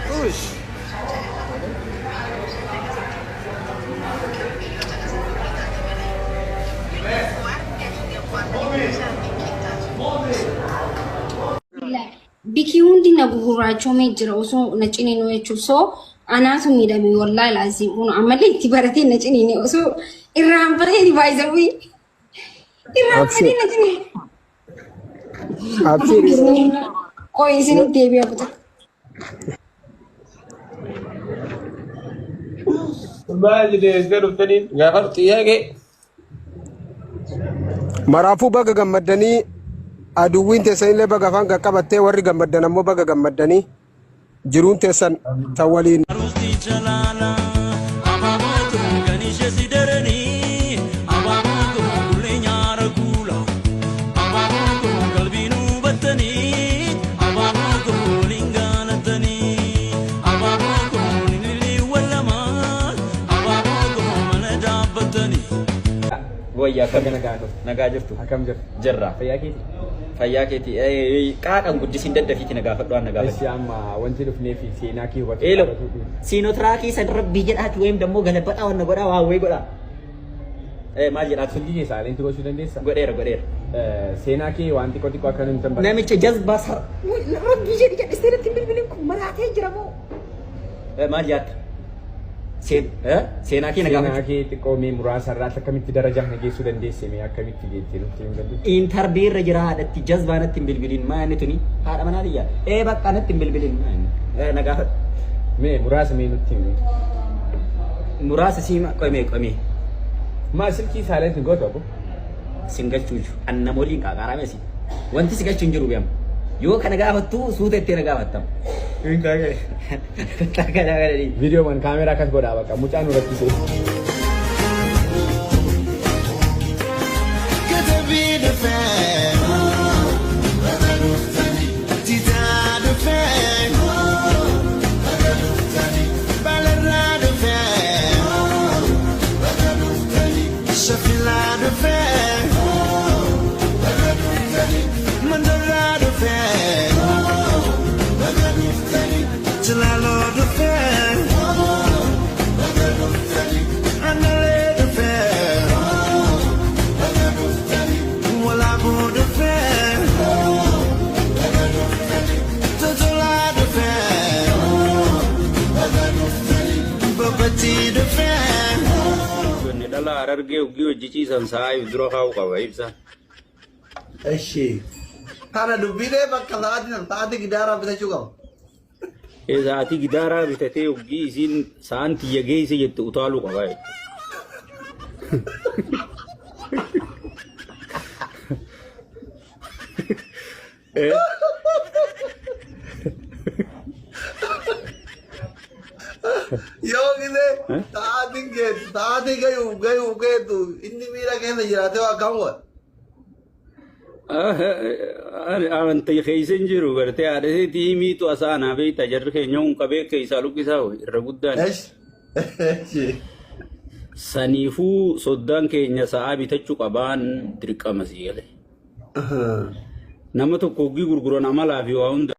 Fatuush. Bikii hundi na gugurraachomee jira osoo na ciniinuu jechuun soo anaatu miidhame wallaahi laazim kun ammallee itti baratee na ciniine osoo irraanfatee ni baay'isawii irraanfatee na ciniine. Abshir yeroo Qoy isinitti deebi'a kutaa. Maal deessee dhuftaniin gaafa xiyyaaqee. Maraafuu baga gammaddanii aduwwiin teessanillee baga afaan qaqqabattee warri gammaddan ammoo baga gammaddanii jiruun teessan tan waliin Aruusti jalaala abaaboo koo kan ishee si daranii abaaboo koo gullee nyaara kuula abaaboo koo qalbii nu battanii abaaboo koo waliin gaalatanii abaaboo koo nililiiwwan lama abaaboo koo mana dhaabbatanii. Wayya akkam Baga nagaan dhufte. Nagaa jirtu. Akkam jirtu? Jirra. Fayyaa keeti? Fayyaa keeti. Qaaqan guddisiin daddafiiti na gaafadhu waan na gaafadhu. Eessi amma wanti dhufnee fi seenaa kee hubachuu Eelo. dhaabatu. Siinootiraakii san rabbii jedhaati wayim dammoo galabaxaa wanna godhaa waa wayii godhaa. Maal jedhaati? Silkii kee saayilentii gochuu dandeessaa? Godheera godheera. Seenaa kee waan xiqqoo xiqqoo akka nuti hin Namicha jazbaa sar. Rabbii jedhi jedhistee natti hin bilbilin kun maraatee jira moo? Maal jaatta? Seenaa kee na Seenaa gaafachuu. kee xiqqoo mee muraasa irraatti akkamitti daraja kana geessuu dandeesse mee akkamitti geette nutti hin dandeessu? Intarvii irra jira haadhatti jazbaa natti hin bilbilin maa inni tuni haadha manaa tiyya ee bakka natti hin bilbilin maa inni ee na gaafadhu. Mee muraasa mee nutti himi. Muraasa siima qomee qomee Maa silkii silent hin gootu abbo? sin galchuu jiru an nama waliin qaaqaaraa meesi wanti si galchu hin jiru beema yoo kana gaafattu suuta itti na gaafattama. Viidiyoowwan kaameraa akkas godhaa bakka mucaa nu rakkisee. Inni dhala harargee hoggii hojii ciisan sa'aa if dura kaa'uu qaba ibsa. Eshi. Kana dubbiilee bakka sa'aatii san sa'aatii gidaaraa bitachuu qaba. Ee sa'aatii gidaaraa bitatee hoggii isiin sa'aan tiyya geesse jette utaaluu qaba jechuudha. Yoo gisee sa'aatiin geessu sa'aatii gayuuf gayuuf geessu inni miira keessa jiraatee waa kam godha. Amantii keessa hin jiru gartee haadha isheetii himiitu asaanaa beekta jarri keenya hun qabee keessaa luqqisaa irra guddaan. Eshi. Eshi. Saniifuu soddaan keenya sa'aa bitachuu qabaan dirqama sii galee. Nama tokko hoggii gurguran amalaa fi waa hunda.